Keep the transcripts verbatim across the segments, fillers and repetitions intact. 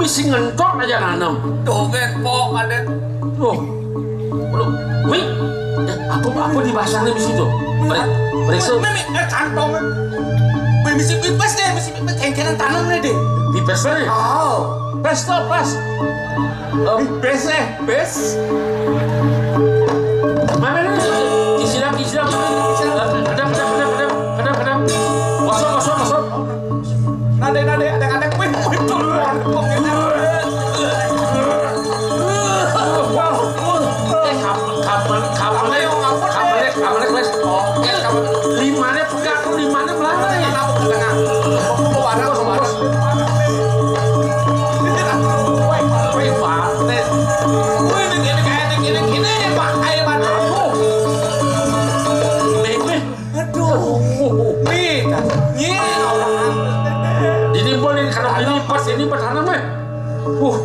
Sing ngentot aja nanem. Tuh, kan, pok ada. Loh. Loh. Wih. Eh, apa, apa dipasang di situ? Perek-, periksa. Mimi, eh, kantong. Mimi, misi pipes deh, misi pipes. Kengkengan tanam nih deh. Pipes nih. Oh. Pes tuh, pes. Eh, pes eh. Pes. Mana nih? Kisilang, kisilang. Kedap, kedap, kedap, kedap, kedap, kedap. Kosong, kosong, kosong. Nade, nade, ada, ada. Wih, wih, tuh, wih, wih. Eh, kam-, kam-, kamar, kamar, kamar, kamar, kamar, wes. Oke, kamar. Limane pegat, limane melana ya. Kenapa ke tengah? Mau warna, mau warna. Wih, wih, wih, wih, wih, wih, wih, wih. Aduh. Nih, nih, orang. Ini boleh kalau ini pas, ini pas sana mah. Uh.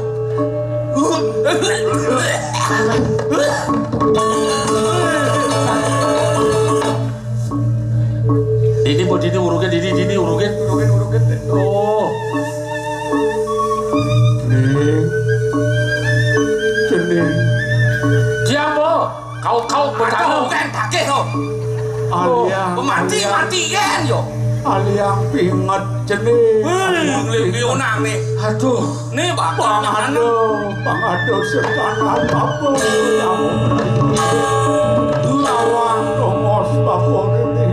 Ini buat ini urukin, ini, ini urukin. Urukin, urukin. Oh. Nih. Cening. Diam, Bo. Kau, kau bertahan. Aduh, kan pakai, oh. Aliang, mati, aliang. Mati, kan, yo. Aliang pinget, cening. Wih, lebih unang nih. Aduh. Nih, Bang. Pangado, pangado setanan apa? Lawan tongos apa ini?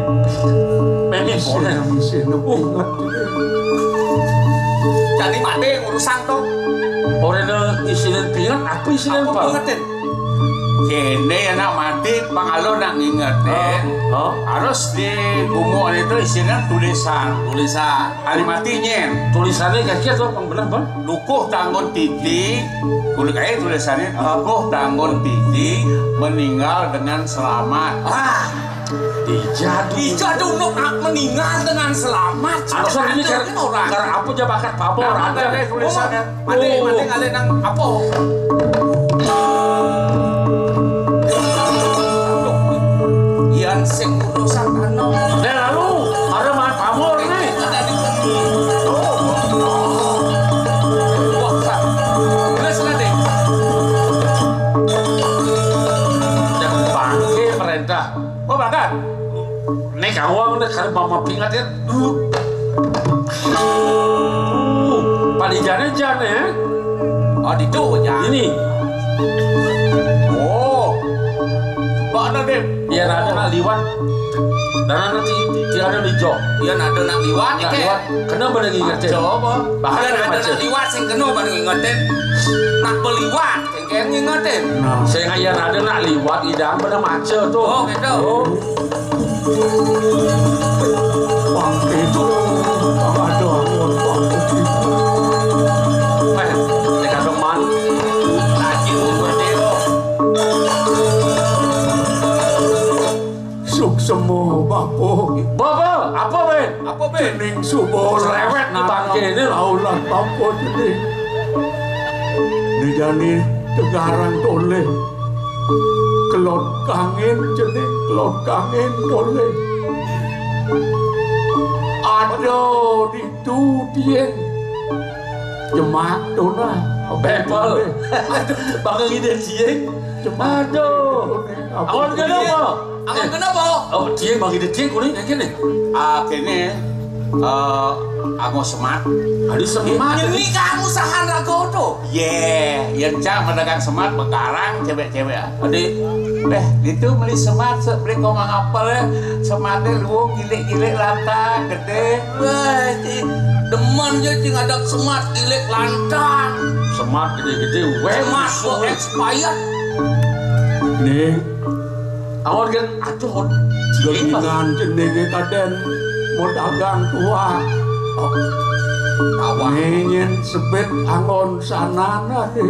Memi boleh. Isin, isin, pinget, cening. Jadi mati urusan tuh. Orang ada isinan pinget, apa isinan, Pak? Apa pingetin? Kene anak mati, pangalo nak ngingetin. Oh, oh. Harus di gumuk itu isinya tulisan. Tulisan. Hari mati nyen. Tulisannya kaki atau apa benar, Bang? Lukuh Tanggun Titi, kulit aja tulisannya, Lukuh Tanggun Titi meninggal dengan selamat. Ah, dijadu. Dijadu, nok, nak meninggal dengan selamat. Harusnya ini kan orang. Karena apa aja bakat apa orang ada tulisannya. Mati, mati ngalih nang apa? Yan sing urusan tanam. Nah, lalu ada mah pamor nih. Wah, terus nanti. Jangan bangke perintah. Oh, bahkan. Nek awang nek kada mama pingat ya. Uh, padijane jane, eh? Oh, ditu, Jan. Ini. Oh. Pak ada, Dep. Iya, ada nak liwat. Dan nanti tiada di jo. Iya, ada nak liwat, nak liwat. Kena pada ngingetin. Coba. Bahkan ada nak liwat, sing kena pada ngingetin. Nak beliwat. Kengkeng ngingetin. Nah. Sing ayan ada nak liwat, idang pada maca tuh. Oh, gitu. Oh. Pang itu, pang ada angon, pang itu. Eh, ini kagak man. Lagi umur dia. Suksema, Bapa. Bapa, apa, Ben? Apa, Ben? Cening suba cerewet di bangke ini. Laulan, Bapa, cening. Dijani tegarang toleh. Kelod kangin, cening, kelod kangin toleh. Ada ditu tiang. Jemak tu nah. Bepel. Aduh, bakal ide tiang. Jemak. Aduh. Apa? Awan kenapa? Angon kenapa? Oh, dia bagi dia kuning kayak gini. Ah, kene, eh, angon semat. Aduh, semat. Ini kamu sahan rago tuh. Ye, yen cak pedagang semat begarang cewek-cewek. Adi, eh, itu beli semat, se-, beli komang apel ya. Sematnya luwung gilik-gilik lantang, gede. Wah, ci, demen ya, ci, ngadak semat gilik lantang. Semat gede-gede, weh. Semat kok expired. Nih, Awan kan aduh, kon. Gelingan jenenge kaden mau dagang tua. Tawang. Ngenyen sebet angon sanana deh.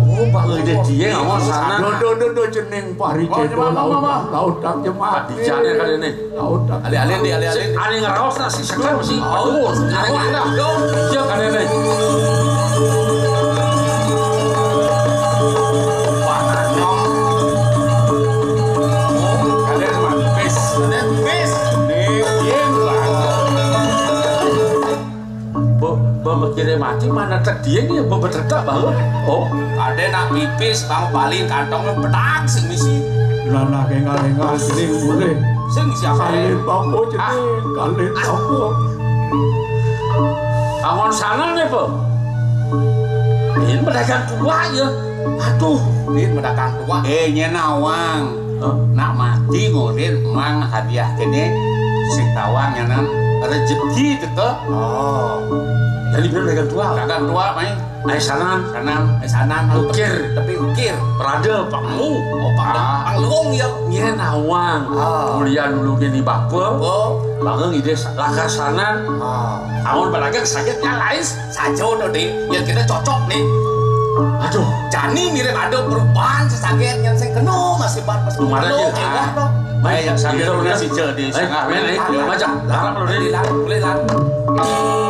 Oh, Pak Gede dia angon sana. Do, do, do, do, jeneng pari cedo laut, laut tak jemak. Pak Dijane kali ini. Laut tak. Alih-alih nih, alih-alih. Sing alih ngeraos nasi sekarang sih. Oh, alih ngeraos. Iya kali ini. Pemikiran mati Mana tadi ini bebetetak banget. Oh, ada nak pipis, bang, bali kantong pedang sing misi. Lah, nak engal-engal sing mulih. Sing siapa? Kalih bapa jeneng, kalih bapa. Angon sana nih, Pak. Ini pedagang tua ya. Aduh, ini pedagang tua. Eh, nyén nawang. Hah? Nak mati ngurin mang hadiah kéné sing tawang nyanan rejeki teka. Oh. Jadi biar pedagang tua. Pedagang tua, mai. Ai sanan, sanan, ai sanan, ukir, tapi ukir. Perada, panglu. Oh, panglu. Ah. Pangluung ya. Nyén nawang. Ah. Mulian dulu gini bapa. Oh. Bangun ide lakar sanan. Ah. Amun pedagang saja nyalais. Saja udah deh, yang kita cocok nih. Aduh, jani mirip ada perubahan sesaget yang sing kena masih bat pas kena ya. Baik, sambil udah si jadi sangat. Main, main, main, baca. Larang lu, Dek. Boleh, larang.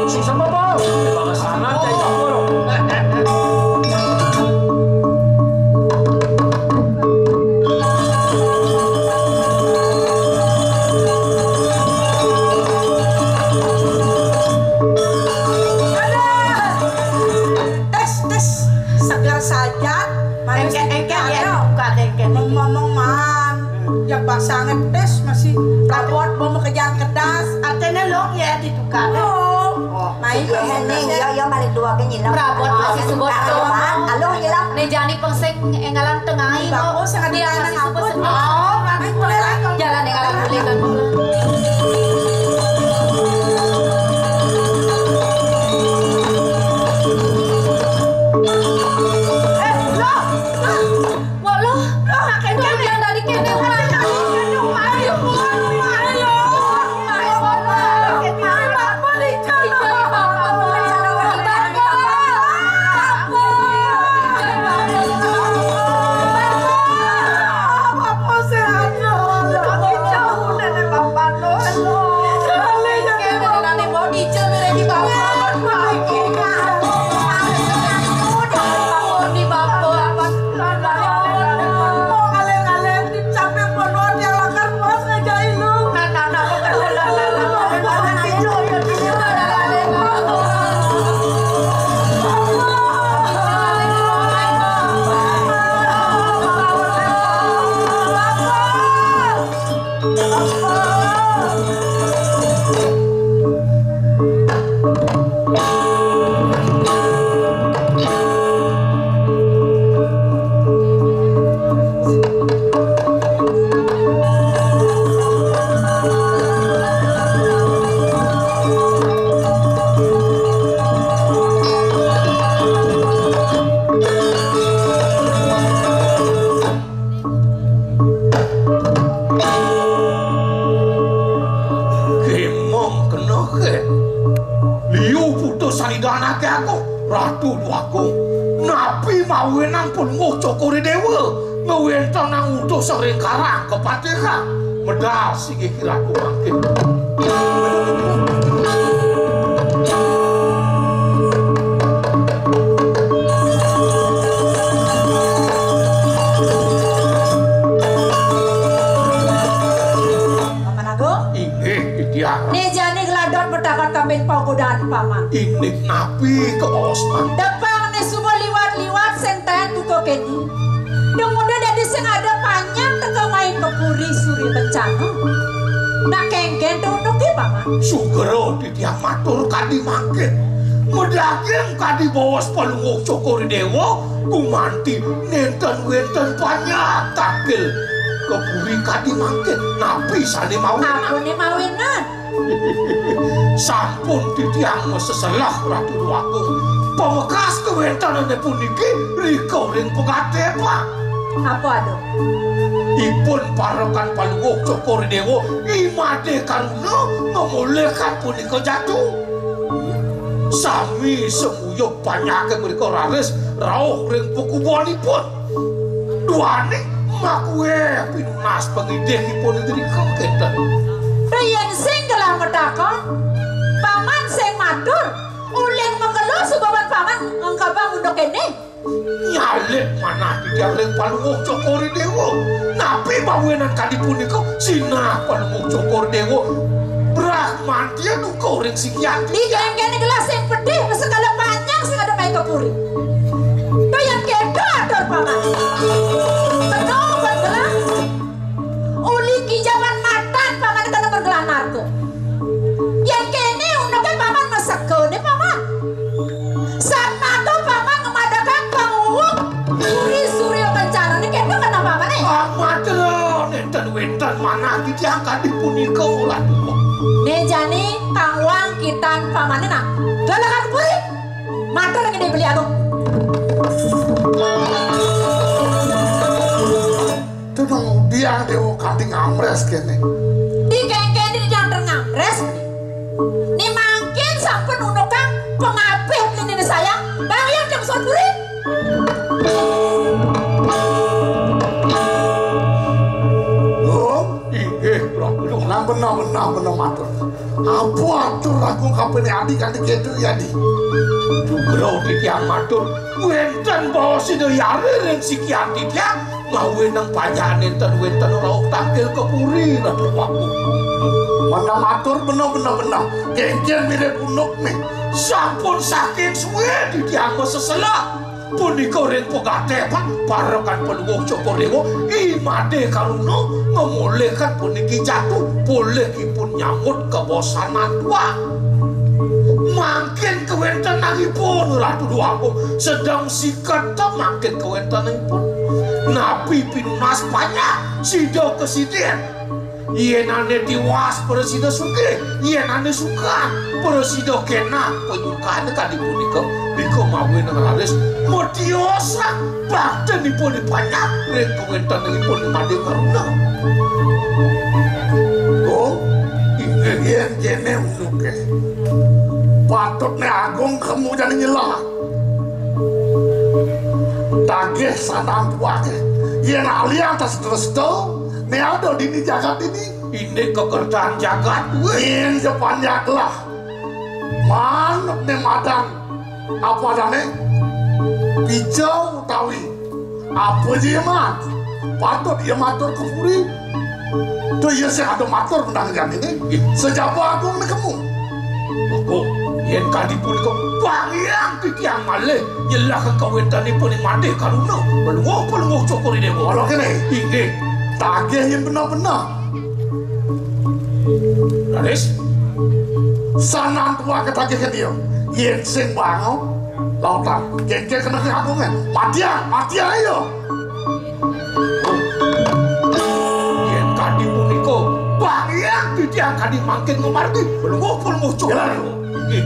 Susah apa? Bawa sana, cai campur. Tes, tes, seger saja. Engke, engke, ya, bukan engke. Ngomong-ngomongan, ya, pasangan tes masih rabot, mau kejar kedas. Artinya lo ya ditukar. Oh, main ya, ya, balik dua ke nyilang. Rabot masih sebut. Halo, nyilang. Nih, jani pengsing enggalan tengah ini. Bagus, sangat dia masih sebut. Oh, main mulai lagi. Jalan enggalan mulai kan. Eh, lo. Wah, lo, lo, makin kan yang dari kene, wah. Ayo, ayo, ayo. Kemong kena ke. Liu putus salidanake aku, Ratu Dwagung. Napi mawinan Palungguh Cokor I Dewa ngwentenang utus ring karang kapatihan? Medal singgih Ratu mangkin. Paman Agung? Inggih, Widya. Né jani gladot matakon kapin pagodan, Paman. Indik napi kabaos, Man? Tepang né suba liwat-liwat sing taén buka kéné. Dumun dadi sing ada panjang teka main ka puri Suri Bencana. Nak kénkén to unduké, Paman? Sugra titiang matur kadi mangkin. Madaging kadi baos Palungguh Cokor I Déwa, gumanti nénten wénten panjang tangkil ka puri kadi mangkin. Napi sané mawinan? Apané mawinan? Sampun titiang maseselah, Ratu Déwagung. Pamekas kawéntenané puniki rika ring pagaté, Pak. Apa ada? Ipun parekan Palungguh Cokor I Déwa, I Madé Karuna, ngamolihang punika jatu. Sami senguyup panjaké mrika raris rauh ring pakubuanipun. Duaning makué pinunas pangidihipun indrika kénten. Yén sing gelah matakon, Paman sing matur, uling makelo subawan Paman ngengkebang unduk kéné. Nyalip manah titiang ring Palungguh Cokor I Déwa. Napi mawinan kadi punika? Sinah Palungguh Cokor I Déwa brahmantia duka ring sikian. Di kénkén gelah sing pedih, sekala panjang sing Puri. Tuh yang kéto atur paman. Bener, bener. Uli kijaban matan paman kena bergelar narko. Yang kéné unuké paman maseké né paman. Sarnata paman ngemadakang pangwuwung Puri Surya Kencana né kéto kena paman né. Amat nénten wénten manah titiang kadi punika ulah duka. Né jani pangwang kitan pamané nah. Dalakan puri. Matur ngene beli agung. Tenang, dia dewa kanti ngamres kene. Di kengkene di janten ngamres. Ni mangkin sampun unukang pengabih beli nini sayang. Bayang jam sore puri. Oh, inggih, Prabu. Nang benar, benar, benar matur. Apa atur aku kapene adi kanti ketu ya, Di? Jugra titiang matur, wenten bawa sida yare ring sikian titiang, mawi nang panjak nenten wenten rauh tangkil ke puri, Ratu Prabu. Menang matur, benar, benar, benar. Kengken mirip unuk nih. Sampun saking suwe titiang maseselah. Punika ring pegateh, Pak, parekan Palungguh Cokor Dewa, I Made Karuna, ngemolihkan puniki jatuh, polihipun nyambut kebosanan tuak. Mangkin kawentenanipun, Ratu Déwa Agung, sedeng siketa mangkin kawentenanipun. Napi pinunas panjak, sida kasidin. Yén ané tiwas prasida sugih, yén ané sukan prasida kénah panyukané kadi punika, nika mawinan raris matiosan baktenipun I Panjak ring kawéntenanipun I Madé Karuna. Oh, inggih yén kéné unuké. Patutné Agung kemu jani nyelah. Tagih sanang tuaké. Yén alian tas dresta, né ada dini jagat ini. Indik kekertaan jagat, wéh. Yén sepanjak lah. Manut né madan. Apa adané? Pica utawi apa ja, Mat? Patut ia matur ka puri. Tuh ia sing ada matur menang jam ini. Sejaba agung né kemu. Maka, yén kadi punika, pangiang titiang malih nyelah kawéntenipun I Madé Karuna, Palungguh, Palungguh Cokor I Déwa. Ora kéné. Inggih. Tagih yén bener-bener. Raris. Sanan tuah ketagih dia. Yén sing bangun, lautan. Kéngkén kena kagungé. Matian, matian ayo. Yén kadi punika, pangiang titiang kadi mangkin ngamargi. Pelungguh, pelungguh, cukup. Jalan. Inggih.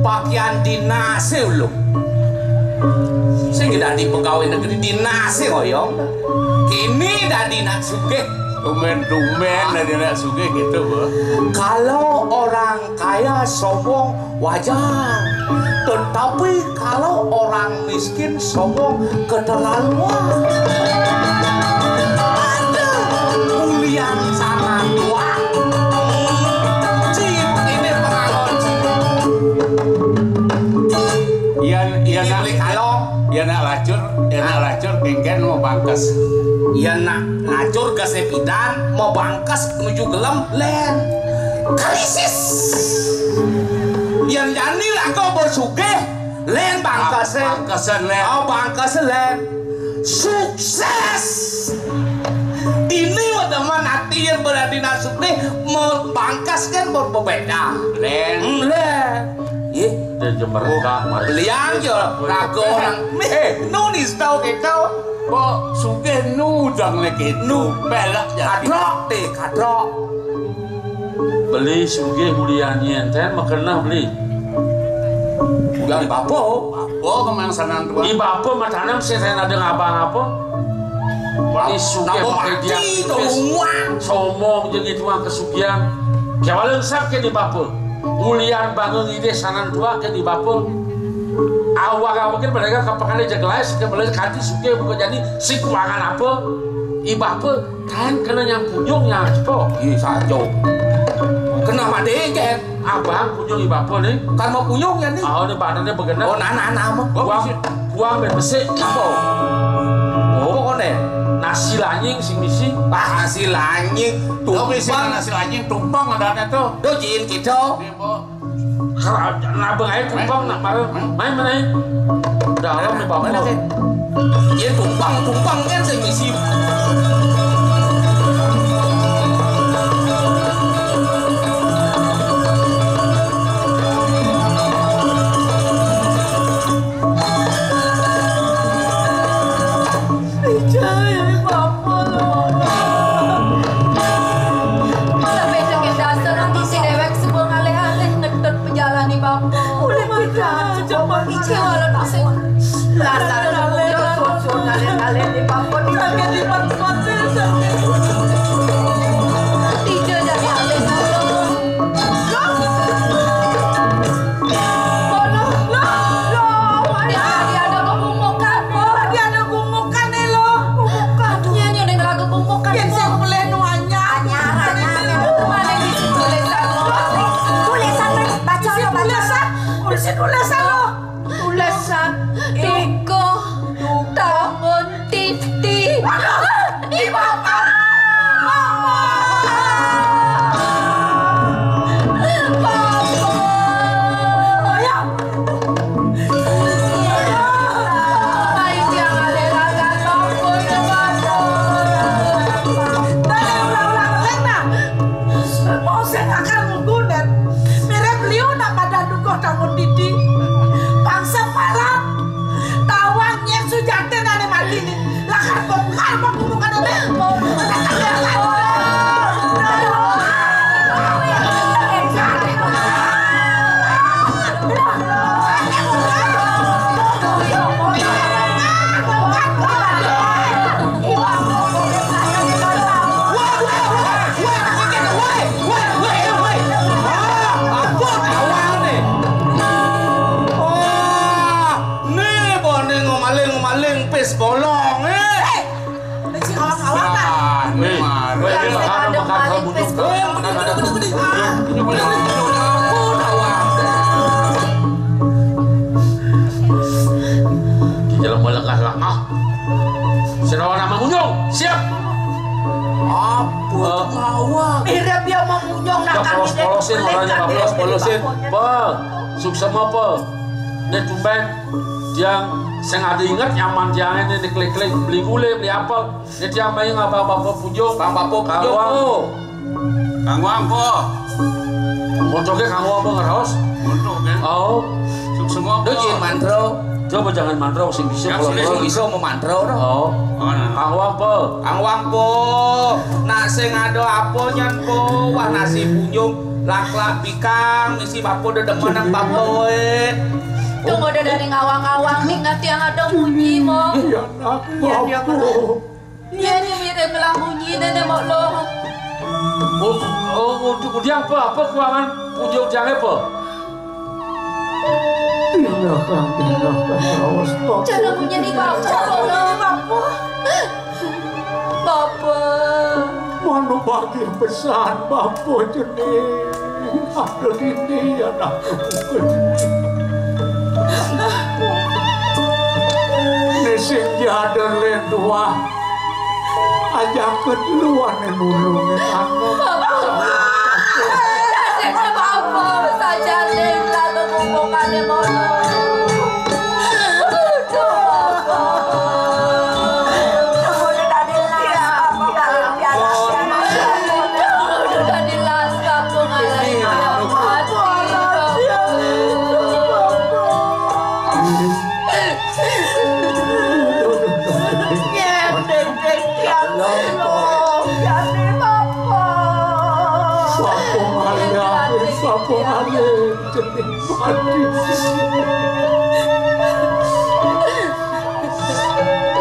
Pakaian dinasé ulung. Sing dadi pegawai negeri dinasé oyong. Kini dadi nak sugih. Tumben-tumben dadi nak sugih gitu, Bu. Kalau orang kaya sombong wajar. Tetapi kalau orang miskin sombong keterlaluan. Aduh, ulian sana tua. Cip, ini pengaruh cip. Iya, iya, nak. Kalau iya, nak lacur, iya, nak lacur, kéngkén mau bangkes. Iya, nak lacur ke sepidan, mau bangkes menuju gelem, lén. Krisis. Yang jani lagu bersugih, lén bangkes, lén. Bangkesen, lén. Oh, bangkes, lén. Sukses. Ini teman hati yang berarti nasib nih, mau bangkes kan berbeda. Lén. Hmm, lén. Ih, dan jemerka, oh, mari. Beliang jo, ragu orang. Eh, nu nistau kita. Kok sugih nu dang lagi nu pelak jadi. Kadrok deh, kadrok. Beli sugih mulian yén ten makenah beli. Dari bapa. Bapa kemang sanan tua. Di bapa mah tanam sih saya ada ngabang apa? Di sugih pakai dia tipis. Sombong jeung itu mah kesugihan. Kewaleun sak ke di bapa. Ulian bangun ide sanan tua ke di bapa. Awal mungkin mereka kapakan aja gelas ke beli kanti sugih bukan jadi si kuangan apa? Di bapa kan kena yang punyung yang cepo. Ih, sajo. Kenapa deh, Ken? Abang punyung di bapa nih. Kan mau punyung ya nih. Oh, ini badannya begenep. Oh, nana, nana mah. Kuang, kuang ben besik. Apa? Oh, kok nih? Nasi lanying sing misi. Ah, nasi lanying. Tuh misi nasi lanying tumpang adanya tuh. Tuh jin gitu. Kalau nabung aja tumpang nak bareng. Main mana? Dalam nih bapa. Iya tumpang, tumpang kan sing misi. Ijai, bapa lo. Sampai sakit dasar nanti si dewek semua ngalih-alih ngedot pejalani bapa. Boleh kita coba ijai walau nasib. Dasar kamu yo susun-susun ngalih-alih di bapa. Sakit di bapa, sakit. Tidak jadi alih. Loh, loh, loh, ada, ada gumukan, loh. Ada, ada gumukan nih, loh. Gumukan. Iya, ini udah ngelagu gumukan, loh. Yang saya boleh nuanya. Anyar, anyar, mana di situ tulisan, loh? Tulisan, Mas. Baca, loh, baca, loh. Tulisan, tulisan, loh. Tulisan, dukuh, tangun, titi. Aduh, di bapa. Bapa. Bapa. Ayo. Ayo, jangan lelakan bapa, bapa. Dah, dah, ulang, ulang, ulang, dah. Mau saya akan menggunet. Mirip liu nak pada dukuh tangun titi. Bangsa palat. Tawang nyén sujatin ané mati né. Lakar bongkar pangumukan ané. Wah, wah, wah, wah, wah. Ah, ampun, awalné. Wah, né, boné ngomaling, ngomaling, pis bolong, eh. Éh, si awak-awak, kan? Ah, né, mari. Wéh, ini bakal, bakal butuh. Éh, bener, bener, bener, bener. Ah, bener, bener, bener. Ampun, awak. Di dalam balakas lah, ah. Sinawa nama munjung, siap. Apa? Éh. Awak. Mirip dia mau munjung, nah, kami polos-polosin, orangnya polos-polosin. Pé, suksema pé. Né tumbén, tiang sing ada inget nyaman tiang ini, né klik-klik, beli gulé, beli apel. Né tiang main apa-apa punjung. Bang Bapo punjung, Kang Wang. Oh. Kang Wang, po. Moncoké Kang Wang apa ngeraos? Moncoké. Oh. Suksema, po. Dia jangan mantra. Coba jangan mantra, sing bisa. Ya, kalau sini, kalau sini. Bisa mau mantra, no. Oh. Oh, nah. Kang Wang, po. Kang Wang, po. Nak sing ada apa nyen, po? Wah, nasi punjung. Laklak pikang, misi bapa dedemen nang bapa, éh. Tunggu deh dari ngawang-ngawang, ingat yang ada bunyi, mo. Iya, nak, iya, dia bapa. Iya, ini mirip ngelah bunyi, nenek mau lo. Oh, oh, untuk udiang apa? Apa kuangan udiang-udiang apa? Tinggalkan, tinggalkan, awas, bapa. Cara bunyi di bapa, lo. Bapa. Mana bagi pesan bapa jenih. Aduh, ini anakku. Né sing jadar lén tuah. Ajaké luané nulungin anak. Bapa. Nasibnya bapa, saja nih, satu kumpulkannya mau. Apa malih cening mati?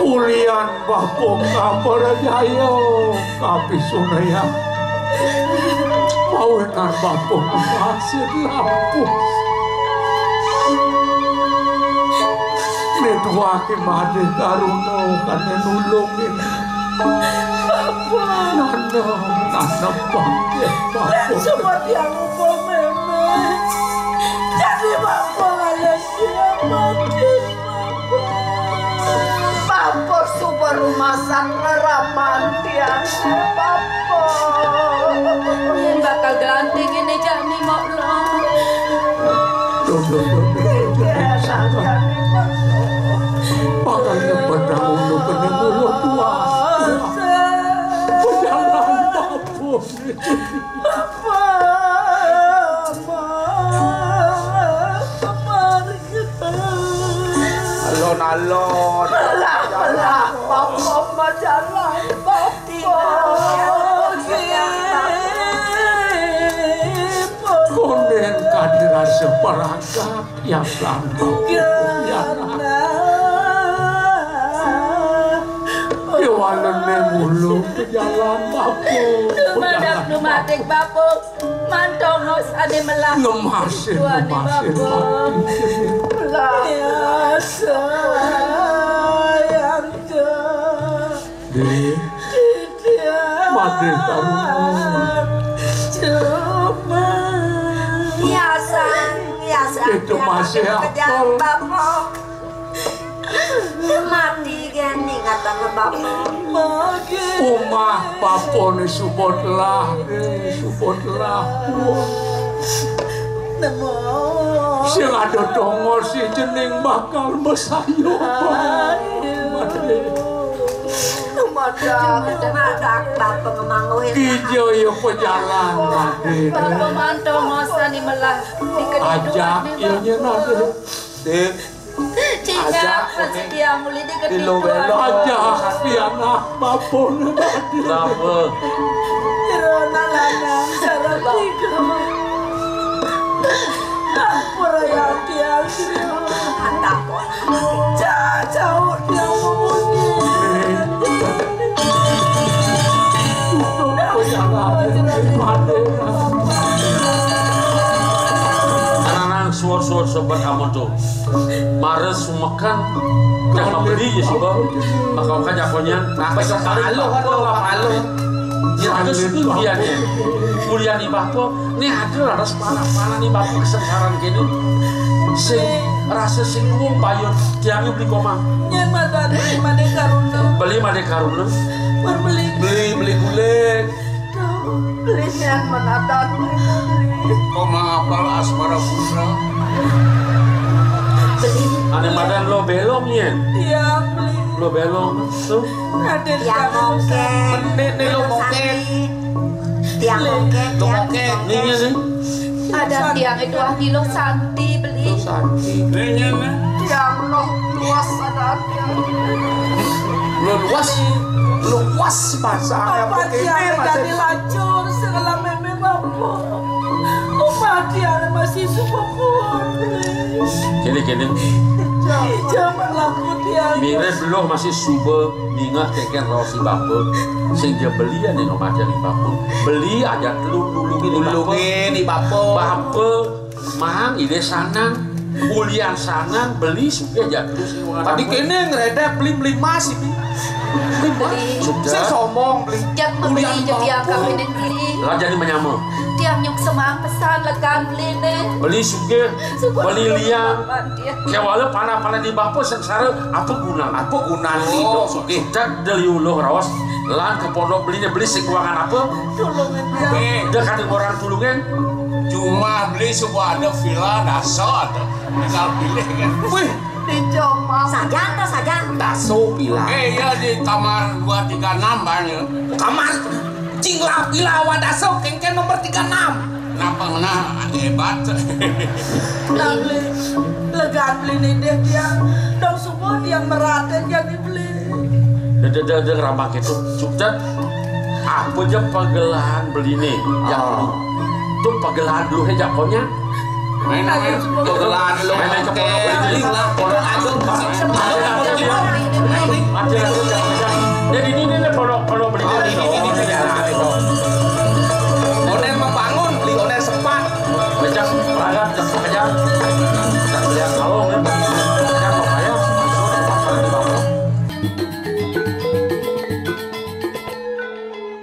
Ulian bapa kaprajaya kapisunayang. Pawenan bapa masih lampus. Neduake madé karuna kané nulungin. Bapa. Nanem, nanem bangké bapa. Lan semua tiang upa mémé. Jadi bapa ngalih dia mati, bapa. Bapa suba rumasan ngeraman tiang, bapa. Yén bakal ganti ngéné jani, Mak Long. Duh, duh, duh, duh, duh, duh. Bakal nyebet dahulu kene mulut tua. Pejalan bapa. Alon-alon. Belah, belah, bapa majalan, bapa. Konden kadirasa perangkat yang selalu. Kewalene mulu pejalan bapa. Dumadak dumadik bapa. Mantongos ane melah. Ngemasin, ngemasin. Belah. Ya, sayang. Dek. Madé karuna. Cuma. Iya, Sang. Iya, Sang. Itu masih akal. Bapa. Mati kan ingatan bapa. Omah bapane suba telah, eh, suba telah. Sing ada tongos si jeneng bakal mesayup. Madé. Dumadak, dumadak, bapa ngemanguhin. Kija ya pejalan, Madé. Bapa mantong ngosani melah di kedudukan. Ajak ya nyen, Madé. Dik. Cingak, ajak, setia muli di kedudukan. Ajak pianak bapane, Madé. Kenapa? Jero anak lanang sareng tiga. Ampura ya tiang jero. Antapun. Jauh-jauh tiang memuji. Anang suwur-suwur sobat amoto. Mara sumekan, cang mabeli ya suba, maka-maka jakonya, nah, paluh, paluh, paluh. Ya, terus itu uliannya. Ulian ibah po, nih ada laras panah-panah nih bapak kesengsaraan kene. Sing rasa sing umum payun, tiangnya beli koma. Nyen mata beli Madé karuna. Beli Madé karuna. Berbeli. Beli, beli gulai. Beli nyen menatan beli. Koma apal asmara putra. Beli. Ane madan lo belong nyen. Iya, beli. Lo belong. Tuh. Ada. Tiang mongkek. Menit nih lo mongkek. Tiang mongkek. Lo mongkek. Nih, nih, nih. Ada tiang itu ah, di lo Santi beli. Lo Santi. Nih, nih, nih. Tiang lo luas ada tiang. Lo luas. Luas bahasa. Apa tiang jadi lacur segala meme bapa. Upah tiang masih suka pun. Kene, kene. Ija berlaku tiang. Mire beluh masih suba ningeh keken raos i bapa. Sing ja beli ane no madan i bapa. Beli aja telu nulungin i bapa. Nulungin i bapa. Bapa, mang, ide sanang. Ulian sanang, beli sugih aja telu sing wangan. Tadi kene ngredek beli, beli emas ini. Beli emas. Beli. Sing sombong beli. Jak membeli. Ulian jadi bapa. Angkap ini beli. Lah jadi menyama. Tiang nyuk semang pesan lekan beli ne. Beli sugih. Beli liang. Kewala panah-panah di bapa sengsara, apa gunane? Apa gunane? Oh, sugih. Dak deli uluh raos, lan ke pondok belinya beli sing kuangan apa? Tulungin dia. Eh, dak kata orang tulungin. Cuma beli sebuah ada villa, dasa ada. Tinggal pilih kan. Wih, di Joma. Sajan to, sajan. Daso villa. Eh, iya, di kamar dua tiga enam banyak. Kamar cing la villa wa daso kengken nomor tiga enam. Kenapa ngena hebat? Nah, beli. Legaan beli nidih dia. Dong subuh dia meraten jadi beli. Dede, dede, dede, ramak itu. Sukses. Apa aja pagelahan beli nih? Yang ah. Beli. Tuh pagelar dulu hé jakonya. Main aja, pagelar dulu. Main aja, pagelar. Pagelar dulu.